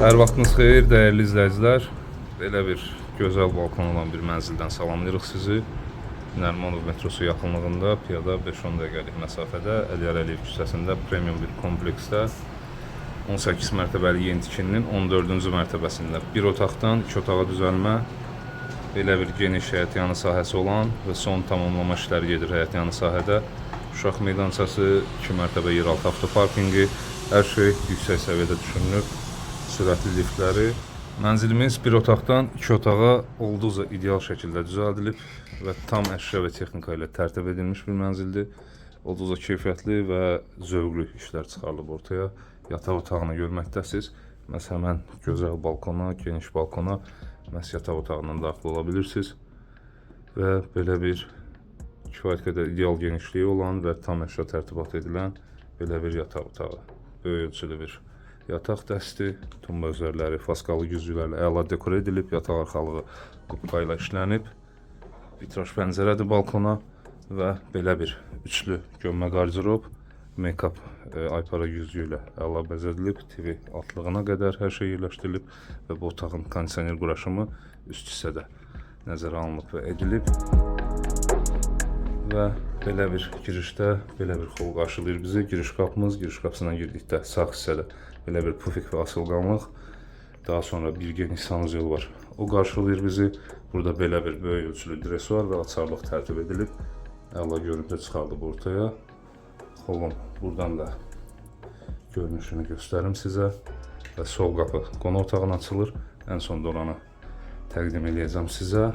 Hər vaxtınız xeyir, dəyərli izləyicilər. Belə bir gözəl balkon olan bir mənzildən salamlayırıq sizi. Nərimanov metrosu yaxınlığında, piyada 5-10 dəqiqəlik məsafədə, Əliyar Əliyev küçəsində premium bir kompleksdə 18 mərtəbəli yeni tikilinin 14-cü mərtəbəsində bir otaqdan iki otağa düzəlmə, belə bir geniş həyətyanı sahəsi olan və son tamamlama işləri gedir həyətyanı sahədə. Uşaq meydançası, 2 mərtəbə yeraltı avtoparkinqi, hər şey yüksək səviyyədə düşünülüb. Sürətli liftləri. Mənzilimiz bir otaqdan iki otağa olduqca ideal şəkildə düzəldilib və tam əşya və texnika ilə tərtib edilmiş bir mənzildir. Olduqca keyfiyyətli və zövqlü işlər çıxarılıb ortaya. Yataq otağını görməkdəsiz. Məhz həmən gözəl balkona, geniş balkona məhz yataq otağından daxil ola bilirsiniz. Və belə bir kifayət qədər ideal genişliyi olan və tam əşya tərtibat edilən belə bir yataq otağı. Böyük ölçülü bir yataq dəsti, tumba üzərləri faskalı güzgülərlə əla dekor edilib, yataq arxalığı qubka ilə işlənib. Vitraj pəncərədir balkona və belə bir üçlü gömmə qardırob, make-up aypara güzgü ilə əla bəzədilib, TV altlığına qədər hər şey yerləşdirilib və bu otağın kondisioner quraşımı üst hissədə nəzərə alınıb və edilib. Və belə bir girişdə belə bir xol qarşılayır bizi. Giriş qapımız, giriş qapısından girdikdə sağ hissədə belə bir pufik və asılqanlıq. Daha sonra bir geniş sanuzel var. O qarşılayır bizi. Burada belə bir böyük ölçülü dresuar və açarlıq tərtib edilib. Əla görüntü çıxardıb ortaya. Xolun buradan da görünüşünü göstərim sizə. Və sol qapı qonaq otağına açılır. Ən sonda oranı təqdim eləyəcəm sizə.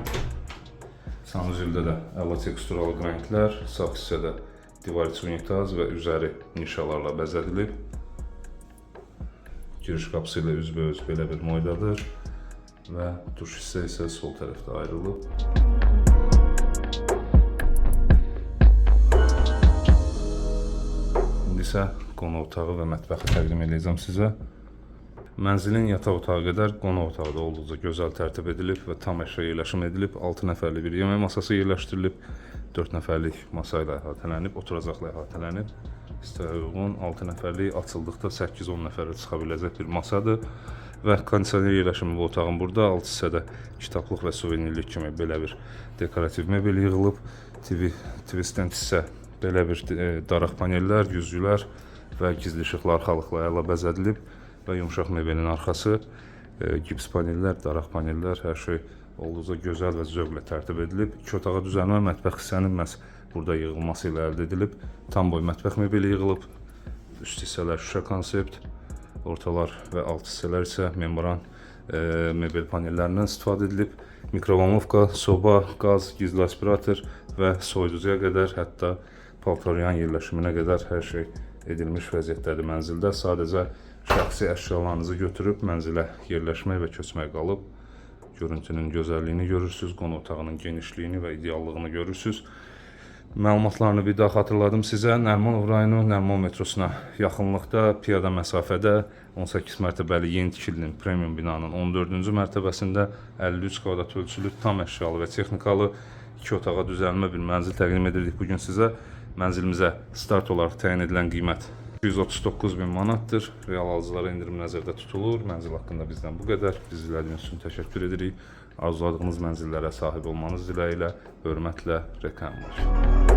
Sanuzeldə də əla teksturalı qranitlər, sağ hissədə divar içi unitaz və üzəri nişalarla bəzədilib. Giriş qapısı ilə üzbəüz belə bir moydadır və duş hissə isə sol tərəfdə ayrılıb. İndi isə qonaq otağı və mətbəxi təqdim eləyəcəm sizə. Mənzilin yataq otağı qədər qonaq otağı da olduqca gözəl tərtib edilib və tam əşya yerləşim edilib. 6 nəfərlik bir yemək masası yerləşdirilib, 4 nəfərlik masa ilə əhatələnib, oturacaqla əhatələnib. İstəyə uyğun 6 nəfərlik açıldıqda 8-10 nəfərə çıxa biləcək bir masadır və kondisioner yerləşimi bu otağın burada. Alt hissədə kitablıq və suvenirlik kimi belə bir dekorativ mebel yığılıb. TV stand hissə belə bir daraq panellər, güzgülər və gizli işıqlı arxalıqla əla bəzədilib və yumşaq mebelin arxası gips panellər, daraq panellər, hər şey olduqca gözəl və zövqlə tərtib edilib. İki otağa düzəlmə mətbəx hissənin məhz burada yığılması ilə əldə edilib. Tam boy mətbəx mebeli yığılıb. Üst hissələr şüşə konsept, ortalar və alt hissələr isə membran mebel panellərindən istifadə edilib. Mikrovolnovka, soba, qaz, gizli aspirator və soyuducuya qədər, hətta paltaryan yerləşiminə qədər hər şey edilmiş vəziyyətdədir mənzildə. Sadəcə şəxsi əşyalarınızı götürüb mənzilə yerləşmək və köçmək qalıb. Görüntünün gözəlliyini görürsüz, qonaq otağının genişliyini və ideallığını görürsüz. Məlumatlarını bir daha xatırladım sizə. Nərimanov rayonu Nərimanov metrosuna yaxınlıqda, piyada məsafədə 18 mərtəbəli yeni tikilinin premium binanın 14-cü mərtəbəsində 53 kvadrat ölçülü, tam əşyalı və texnikalı iki otağa düzəlmə bir mənzil təqdim edirdik bu gün sizə. Mənzilimizə start olaraq təyin edilən qiymət 239 min manatdır. Real alıcılara endirim nəzərdə tutulur. Mənzil haqqında bizdən bu qədər. Bizi izlədiyiniz üçün təşəkkür edirik. Arzuladığınız mənzillərə sahib olmanız diləyi ilə, hörmətlə, Rekam var.